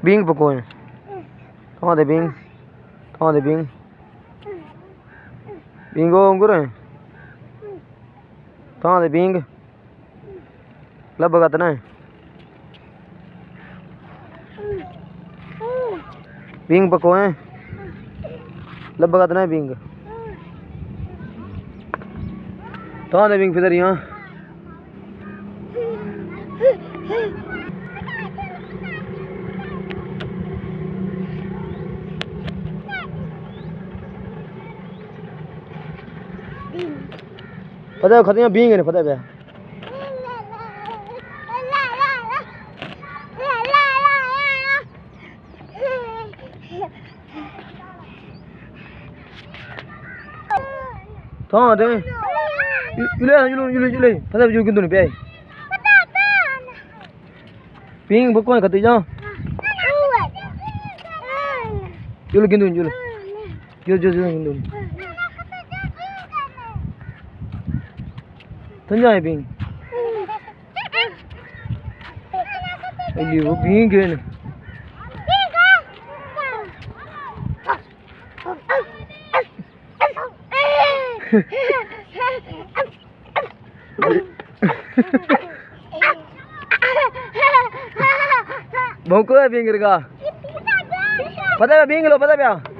بینگ پکو ایں۔ تاں دے بینگ۔ تاں دے بینگ۔ بینگو انگر ایں۔ تاں دے بینگ۔ لبگ ات نہ۔ بینگ پکو ایں۔ لبگ ات نہ بینگ۔ تاں دے بینگ پدری ہاں۔ پدا کھدیاں بینگ نے پدا بیا۔ تاں دے۔ یلے، یلے، یلے، یلے۔ پدا جو گندونی بیا۔ بینگ بکوئیں کھتی جا۔ یلے گندون، یلے۔ جو، جو، جو گندون۔ تنجا ہے بینگ۔ الی وہ بینگ ہے نا۔ بھونکو ہے بینگر کا۔ پتہ ہے بینگ لو، پتہ پیا۔